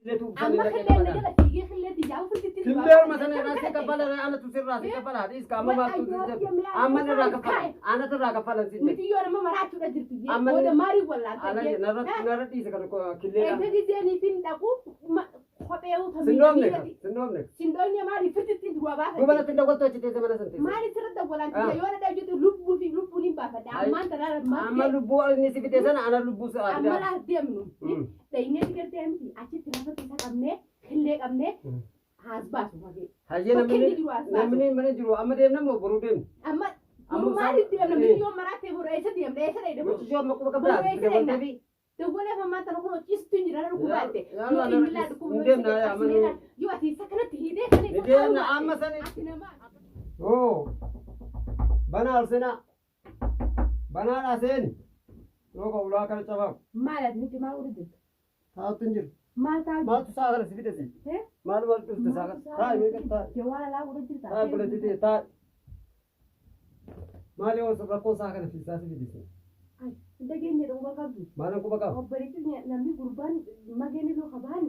Amma killeen na jala fiigee killee tiyyaa ofirratti Killee orma sana irraa si kaffala, anatu sirraa si kaffala. Dhiiska amma maaltu si jedhu. Amma irraa kaffala. Anatu irraa kaffala si jedhu. Miti yoo nama maraachuudha jirti. Amma Booda maaliif wallaalta? Alayya narra dhiise kan killeedha. Eega gizeenii fi dhaqu kophee Sindoomne kan sindoomne. Sindoomne maaliif firtitti duraa baafadhe? Duuba natti dawwaltu achi teesse mana san teesse. Maaliif sirra dawwalaan yoo na dhaabjete lubbuu fi lubbuun hin baafadhe. Ammaan tanaa Amma lubbuu inni si fite sana ana lubbuu si Amma laal deemnu. Dhaynee gartee miti achitti lafa isa qabnee killee qabnee haas baasu fagee. Hayyee namni mana jiru amma deemna moo boruu deemna? Amma boruu maaliif deemna? Miti yoo maraattee boru eessa deemna? Eessa dhayna boru? Mucci yoo amma quba qabdaa? Dawwalteefi? Dawwalee ammaa tana kun ciistu hin jira dhukkubaate. Yaa Yoo Allah, inni laa dhukkuba hin deemna, yaa, amma yoo ati isa kanatti hiitee kan Ni deemna amma sani. Ati namaa. Oo. Banaa ol seenaa. Banaadhaa seeni. Yoo ka ulaa kana cabaa. Maal ati miti maal godhu jirta? Taa'utti hin jiru. Maal taa'u Maaltu sa'a kana si fide si? Eh? Maal maal dhufte sa'a kana? Taa'i meeqa taa'i. Jawaala laa godhu jirta? Taa'i buletti ta'e taa'i. Maal yoo rakkoo sa'a kana fiisaa si fide si? Dhageenya dhuguba qabdu. Maalan quba qaba? Obboleettis namni gurbaan mageen iluu qabaan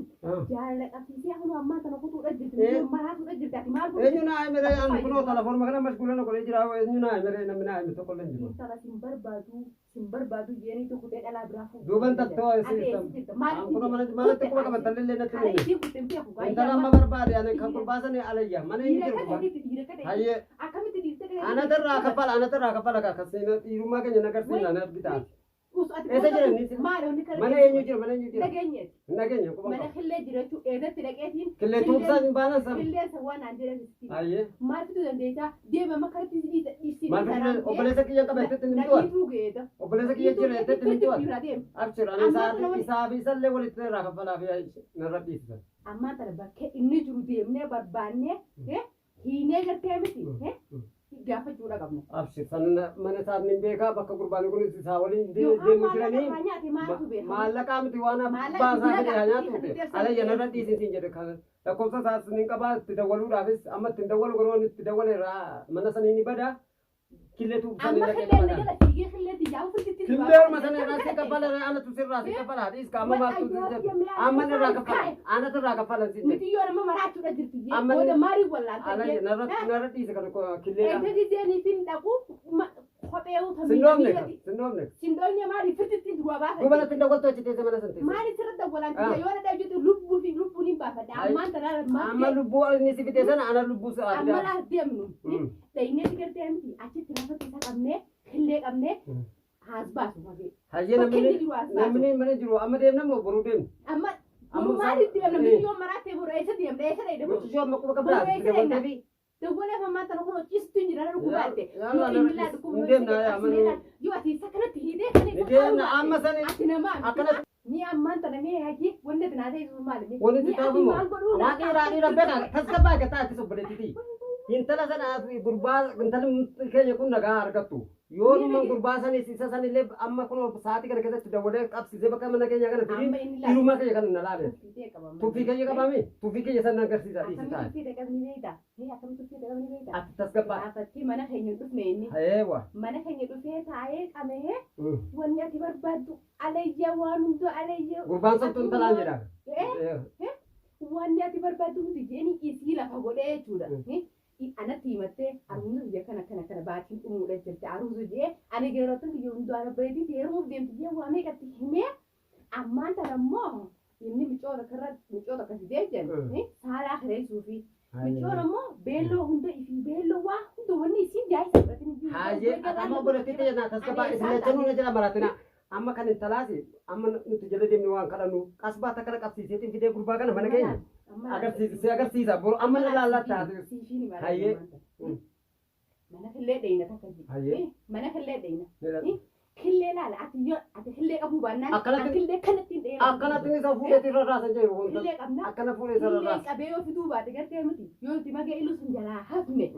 jaalala qabsiisee akkuma ammaa kana kutuudha jirti. Maraatuudha jirti. Ati maal godhu? Eenyu naa hime ree? Ani kunoo telefoonuma kana mashguula na godhee jira. Eenyu naa hime ree? Namni naa hime tokko illee hin jiru. Intala sin barbaadu sin barbaadu jeeniitu kutee dhalaa biraa fuudhu. Duuban tattoo Ati si eessa jirta? Maal Kunoo manatti quba qaban tallee natti Kana hime. isii kutte hin beeku. Intala amma barbaade ani kan gurbaa alayya mana hin Dhiira jiru kana gurbaan. dhiirti dhiira kana Hayyee. akkamitti dhiirta kana Anatarraa kaffala anatarraa kaffala ka kasiina dhiirummaa keenya nagarsiisa ana argitaa. Us ati Eessa jira inni? Maal wanni kana Mana eenyu jira mana eenyu jira? Dhageenyeeti. Hin dhageenye quba Mana qaba. killee jira jechuun eedatti dhaqeetiin. Killee tuubsaan hin baanan sana. Killee san waan aan jedhan sitti. Hayyee. Maal fiduu dandeessaa? Deema amma kanatti si dhiisa dhiisi. Maal fiduu obboleessa kiyya qaba jettetti ni du'a. Dhiituu geeda. Obboleessa kiyya jira jettetti ni du'a. Jira deema. Abshir ani isaa fi isallee walitti irraa kaffalaa fi narra dhiisisan. Ammaan tana bakkee inni jiru deemnee barbaannee hiinee gartee miti gaafachuudha qabna. Abshir san mana isaa ni beekaa bakka gurbaan kun isaa waliin Yookaan deemu maallaqa jiranii. irraa nyaate maaltu beeka? Maallaqaa miti waan Maallaqa abbaa isaa fidee fide haa nyaatu fidee alayya narra dhiisin siin jedhe kan lakkoofsa isaas ni qabaa itti dawwaluudhaafis amma ittiin dawwalu garuu itti dawwale irraa mana sanii ni bada killee tuubsanii Amma dhaqee killee na qabata. jala fiigee killee tiyyaa ofirratti Killee orma sana irraa si kaffala anatu sirraa si kaffala dhiiska amma maaltu si jedhu amma irraa kaffala anatu irraa kaffala si jedhu Miti yoo nama maraachuudha jirti. Amma Booda maaliif wallaalta? alayya narra dhiise kan killeedha. Eega gizeenii fi dhaqu kophee Sindoomne kan sindoomne. Sindoomne maaliif firtitti duraa baafadhe? Duuba natti dawwaltu achi teesse mana san teesse. Maaliif sirra dawwalaan yoo na dhaabjete lubbuu fi lubbuun hin baafadhe. Ammaan tanaa Amma lubbuu inni si fite sana ana lubbuu si Amma fidaa. laal deemnu. Dhaynee gartee miti achitti lafa isa qabnee killee qabnee haas baasu fagee. Hayyee Bakki inni jiru as baasu. namni mana jiru amma deemna moo boruu deemna? Amma Amma boruu maaliif deemna? Eh. Miti yoo maraattee boru eessa deemna? Eessa dhayna boru? Mucci yoo amma quba qabdaa Boruu eessa dhayna? dawwalteefi. Dawwalee ammaa tana kun ciistu hin jira dhukkubaate. Yaa Yoo Allah, inni laa dhukkuba hin deemna, yaa, amma yoo ati isa kanatti hiitee kan Ni deemna amma sani Ati namaa akkanatti Ni ammaan tana mee haji wanni ati naa ta'e maali? wanti Ni ati taafamu. maal godhuu Waan dhiiraa dhiira beekaa tasgabbaa gataa itti obboleettiti. Intala sana gurbaa intalli keenya kun nagaa argattu. Yoo dhuma gurbaa sanis isa sanillee amma kun sa'aatii kana keessatti dawwalee qabsiisee bakka mana keenya kana fidii Amma inni laa dhiirummaa keenya kana na laale. tuffii qaba. Tuffii keenya qabaami tuffii keenya san agarsiisa dhiisi Akkamitti taa'e. tuffii qabni beektaa? Mee akkamitti tuffii qabni beektaa? Ati tasgabbaa. Gaafattii mana keenya hin dhufne inni. Eewa. Mana keenya dhufee taa'ee qamee wanni ati barbaaddu alayya waan hunda alayya. Gurbaan santu intalaan jedha. Eh? Wanni ati barbaaddu hundi jeeni isii lafa godhee jechuudha. Anatti himattee aruuza biyya kana kana kana baatiin dhumuudha jirti aruuza jee ani geerottan kiyya hunduu ana bareedii heerumuuf deemti jee waa meeqatti himee ammaan tana immoo inni micoota karra micoota akka fidee jedhu saalaa kireessuu fi micoon ammoo beelloo hunda ifii beelloo waa hunda wanni isiin jaayisa fudhatin Hayyee amma obboleettii ta'e naa tasgabbaa isin lachanuu na jala maratina. Amma kan intalaasi amma nuti jala deemne waan kadhannu qasbaa takka na qabsiiseetiin fidee gurbaa kana mana keenya agarsiisa agarsiisa boru amma na laallatta. Hayyee. Mana killee dheeyna takka Hayyee. ji. Mana killee dheeyna. Killee laala ati yoo ati killee qabuu baannaan Akkanatti- ati killee kanatti hin dheeraa. Akkanatti isa fuudheetiin rarraasan jedhu wanta Killee qabna. akkana fuudhee isa Killee rarraasa. qabee yoo fiduu baate gartee miti yoo nuti magee iluu sun jalaa hafne.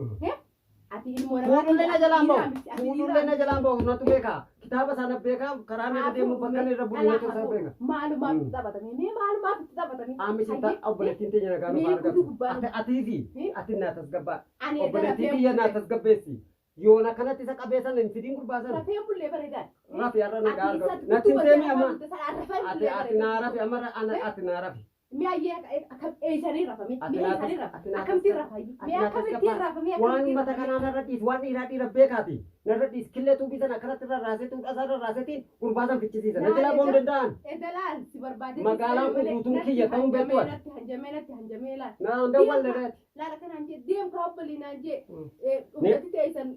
Ati ilmoo Fuudhullee na jalaan bahu fuudhullee na jalaan bahu natu beeka kitaaba sana beeka karaa inni deemu bakka inni irra bulu natu isa beeka. Maalumaaf itti taphatame mee maalumaaf itti taphatame. Aamisi obboleettiin teenya nagaa nuuf Mee argatu. kutuu gubbaa Atii fi ati naa tasgabbaa. Ani Obboleettii kiyya naa tasgabbeessi. Yoona kanatti isa qabee sana hin fidiin gurbaa sana. Rafee bullee bareedaa. Rafi har'a nagaa argatu. Natti hin deemi amma. Ati ati naa rafi amma ati naa rafi. Mi'aayyee akkam eeysanii rafame mi'a eeysanii rafame akkamittiin rafaayyi mi'a akkamittiin rafame Waan akkamittiin mata rafame. kanaa narra dhiis, waan dhiiraa dhiira beekaati. Narra dhiis, killee tuubii sana akkanatti irra raaseetu dhasaa irra raaseetiin gurbaa san fichisiisa. Na jalaa boon danda'an. Edalaal si barbaade. Magaalaan kun guutuun kiyya ta'uun beektu ati. Natti hanjamee natti hanjamee laal. Na dawwalle reeti. Laala kanaan jee deem kaa obbolii naan jee dhugatti teessan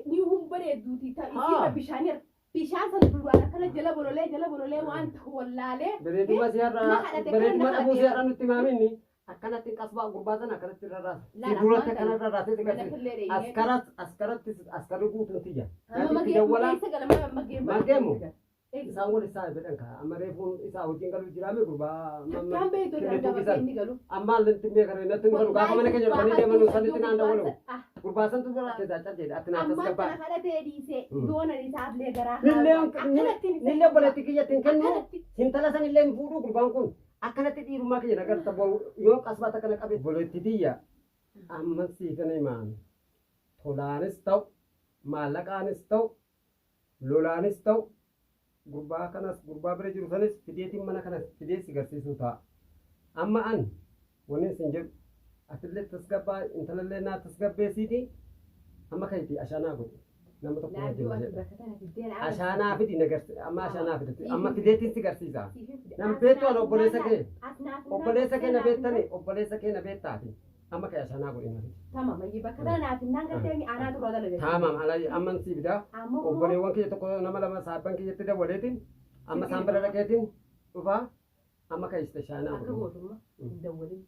ni hun bareedduuti ta isiirra bishaan irra bishaan sana duraan akkana jala bololee jala bololee waan ta'u wallaalee. Bareeduma si har'a Na kadhate, bareeduma na dhabuu si kadhate. har'a nutti maaminni akkanatti qasbaa gurbaa sana akkanatti irra raasa. Si Laala, duratti ammaan akkana irra raasee si Mana garsiisa. killee dheeyinee. Askaras askaratti askarri guutuun tiyya. Amma Nyaati itti magee dawwalaa. keessa galama magee. Mageemu? Isaan wal isaa jedhan kaa amma reefuun isaa wajjin galuu jiraame gurbaa. Takkaan beektu killee daangaa tuubii bakka sana. inni galu. Amma alatti beekare natti hin galu gaafa mana keenya dhufanii deeman sanitti naan dawwalu. Gurbaa santu bira keessaa cal jedhe ati naa Ammaan tasgabbaa. kana kadhatee dhiisee doona isaaf lee garaa Nillee akkanatti nillee obboleetti kiyyatti hin kennu. Akkanatti. Intala san illee hin fuudhu gurbaan kun akkanatti dhiirummaa kiyya nagarta boru yoo qasbaata kana qabe obboleetti tiyya amma siifin himaan tolaanis ta'u maallaqaanis ta'u lolaanis ta'u gurbaa kanas gurbaa bira jiru sanis fideetiin mana kanas fidee si garsiisuu ta'a. Amma an wanni isin jedhu atillee tasgabbaa intalallee naa tasgabbeessiiti amma kayti ashaanaa godhe nama tokko wajjin jedha. Ashaanaa fidi nagarsi amma ashaanaa fidatti amma fideetiin si garsiisa. Nam beektu ana obboleessa kee obboleessa kee na beektani obboleessa kee na beektaati amma kee ashaanaa godhe na fidi. Tamam ayyee bakka kana naaf hin gartee aanaa turuu dalagaa. Taamam alai amman si fidaa Ammoo obboleewwan kiyya tokko nama lama saabban kiyyatti dawwaleetiin amma isaan bira dhaqeetiin dhufaa amma kee ashaanaa akka godhe. gootummaa hin dawwalin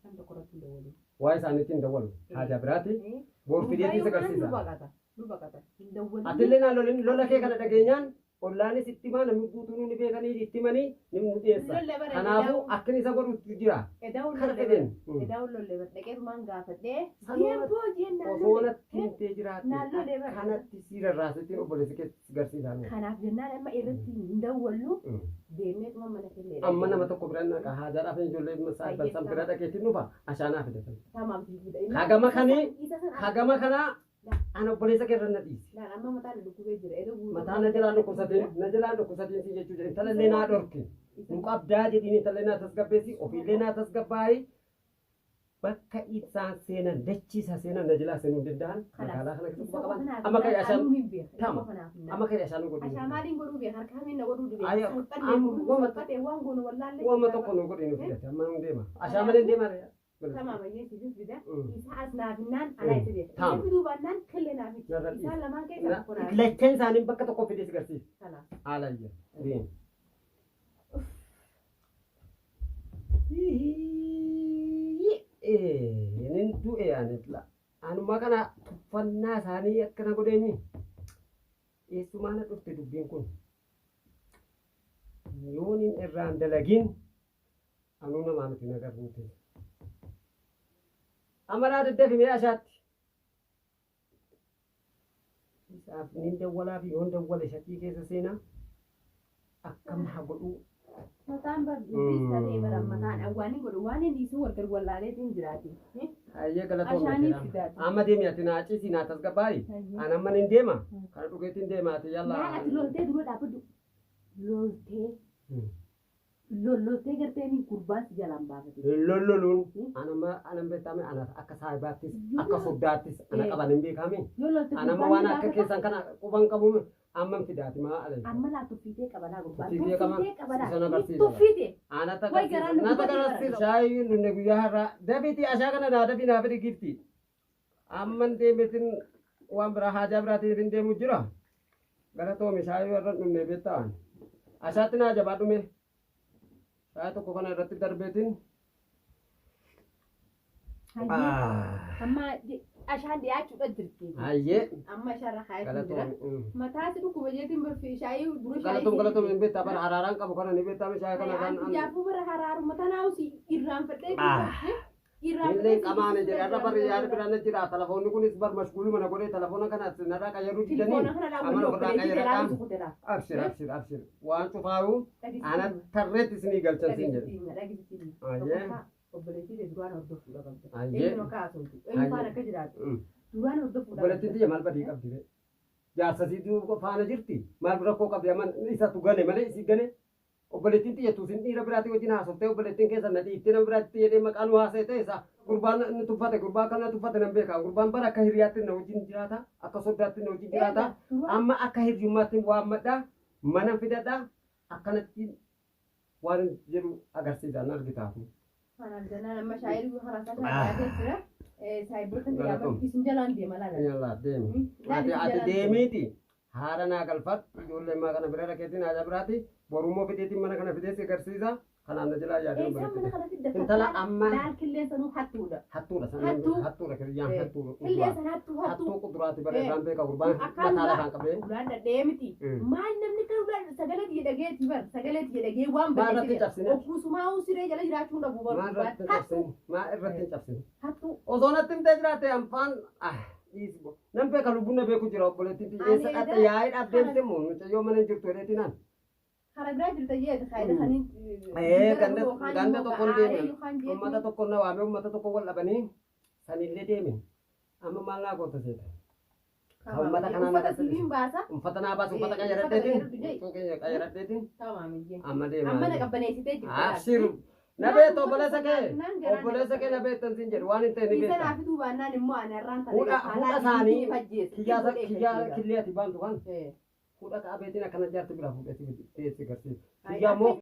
kan tokko irratti hin dawwalin. Waa isaaniitti hin dawwalu haja biraati boor fideetiin si Nu garsiisa. baqata nu baqata hin dawwalin. Atillee naa lolin lola kee kana dhageenyaan ollaanis itti himaa namni guutuun ni beekanii itti himanii ni nu dhiyeessa. Kanaafuu akkin isa godhutti jira. Kana fedheen. Edaawun lollee bara dhaqeetumaan gaafadhee Sanuma deemtoo jennaan Osoo natti himtee jiraatte Naannoo deemaa. akkanatti si rarraasetti obboleessi kee si garsiisaa. Kanaaf jennaan amma irratti hin dawwallu deemnee dhuma mana killee. Amma nama tokko bira naqa haajaadhaaf ijoollee saayibban san bira dhaqeetti dhufa ashaanaa fidatan. Tamaam siif Hagama kanii Isa san hagama kanaa ana obboleessa kee irra na dhiisi. Laan amma mataan dhukkubee jira. Edaa guutuu. Mataa na jalaa dhukkubsateen na jalaa dhukkubsateen si jechuu jira. Intalallee naa dhorki. Nu qabdaa jedhiin intallee naa tasgabbeessi ofiillee naa tasgabbaayi. Bakka isaan seenan dachii isaa seenan na jalaa seenuu hin danda'an magaalaa kana keessatti quba qaban. Amma kee ashaan tama. Amma kee ashaan godhu. Ashaa maaliin godhuu beeka harka kamiin na godhuu dhibe. Ayya, Salphanne amma godhuu wama salphatee waan goonu wallaallee. Wama tokko nu godhi nu fidate amma nu deema. Ashaa malee hin deema. Tamaam ayyee siifis fida. Isa as naafinnaan anaa isa beeka. Tama. Isa fiduu baannaan killee naafitti. Narra dhiisi. Isaan lamaan keessaa tokko naafi. Lacheen isaanii bakka tokko fidee si garsiisa. Kanaaf. Alayya. Deem. Nin du'e ani la. Anuma kana tuffannaa isaanii akkana godheemi. Eessumaa na dhufte dubbiin kun. Yoon hin irraan dalagin anuu namaa miti na garbuute. Amaraa daddafi mee ashaatti. Isaaf nin dawwalaa fi yoon dawwale shakkii keessa seenaa akkam haa godhuu. Mataan bar dubbiis ta'ee bara mataan waan hin godhu waan hin dhiisuu wal gad wallaaleetiin jiraati. Hayyee galatoomne Ashaaniif jedhama. fidaati. Amma deemi ati naa ciisi naa tasgabbaayi. Ani amma nin deema. Kana dhugeetiin deema ati Yaa yalla. ati loltee dura dhaabbadhu. Loltee lolloltee gartee ni gurbaan si jalaan baafate. Lolloluun anama anan beekame ana akka saahibaattis akka foddaattis ana qaban hin beekame. Yoo loltee Anama gurbaan waan ni akka baafata. keessan kana quban qabu amma fidaati maa alai. Amma laa tuffiitee qabanaa gurbaan. Tuffiitee qaba. Tuffiitee qabanaa. Isa na barsiisa. Tuffiitee. Ana Way garaan nu nata gubatee garasiisa. Shaayii nunne guyyaa har'aa dafiitii ashaa kana naa dafii naa fidi gifti. Amman deemeetiin waan biraa haajaa biraatiin hin deemu jira. Galatoomi shaayii warra dhumne beektaan. Ashaatti naa jabaa dhume. Shaayii tokko kana irratti darbeetiin. Amma ashaan dhiyaachuudha jirti. Hayyee Amma ashaarra kaayatuu jira. galatoomi. Mataa si dhukkuba jeetiin barfee shaayii dura shaayii. Galatoom galatoom hin beektaa bara haraaraan qabu kana ni beektaa shaayii kana Anti kan. jaafuu bara haraaruma tanaa usi irraanfadhee Ah. Illee qamaane jedhe har'a barri yaada biraan na jira telefoonni kunis bar mashguuluma na godhee telefoona kana narraa qayyaruu didanii Telefoona kana amma dhaabuu ofirraa obboleettii qayyara jalaa qaam. sukuteera. Abshir abshir abshir waan cufaayuu ana tarreetti isinii galchan siin jedhe. Ayyee. Obboleettii duraan hordofuudha qabda. Ayyee. Eenyu akka haasoftu, eenyu faana akka jiraatu. Duraan hordofuudha Obboleettiin tiyya maal badii qabdi ree? Jaarsasii faana jirti maal rakkoo qabdi amma isatu gane malee isii gane. Obboleettiin xiyyattu isin dhiira biraatii wajjin haasoftee obboleettiin keessa na dhiiftee nama biraatti jedhee maqaa nu haasa'e ta'e isaa gurbaan nu tuffate, gurbaa kana tuffate nan beeka. Gurbaan bara akka hiriyaatti na wajjin jiraata, akka soddaatti na wajjin jiraata. Amma akka hiriyummaatti waammadha, mana fidadha, akkanatti waan jedhu agarsiisa nan argitaafu. Kanaaf jennaan amma shaayirii karaa isaa shaayii jira. Saayiboota Galatoom. isin jalaan deema laala. Yallaa deemi. Laali Ati isin ati jalaan deema. deemiiti. Haara naa galfadhu, ijoollee ammaa kana bira dhaqeetiin haadha biraati. Borummoo fideetiin mana kana fidee si agarsiisa. Kanaan na jalaa yaadee Eessaan mana obboleettii. kana fidda Intala amma laal qilleensa nuu hattuudha. hattuudha. Hattuu. Hattuudha kiriyyaan hattuudha. Qilleensa hattuu hattuu. Hattuu quduraati bara irraan beeka gurbaan Akkaan mataa lafaan qabee. ulaan dhadhee miti. Maal namni kan ulaan sagalee tiyya dhageeti bar sagalee tiyya dhagee waan Maal irratti hin cabsine? Ogguusumaa siree jala jiraachuu dhabu bar. Maa irratti hin Hattuu cabsine? Maa irratti hin cabsine? hattuu. Osoo natti himtee jiraatte anfaan dhiisi bo. Nan beeka lubbuun na beeku jira obboleettiin tiyya. Eessa Ani dhatte edaa yaa'ee dhaabdeemte moo mucayyoo mana hin jirtu jedheetiin an. Karaa biraa jirta jeeti faayidaa kaniin. Ganda ganda tokkoon deeme. Uummata tokkoon na waamee uummata tokko wal dhabanii sanillee deeme. Amma maal naa goota seeta? Uummata kanaa na Uffata sibiin baasa. Uffata naa baasu, uffata Eh, qayyaradheetiin. uffata qayyadhu Huccuu keenya qayyaradheetiin. Tamaam. Amma deema. Amma na qabbaneessitee jirta. Abshir. Na beektu obboleessa kee. Obboleessa kee na beektan siin jedhu waan hin ta'e ni Isa beekta. naa fiduu baannaan immoo ani har'aan tana Hudha hudha isaanii kiyyaa kiyyaa kiyyaa killee ati baantu kan hudha qaabeetiin akkana jaarti biraa fuudhee si garsiisa. Kiyyaa immoo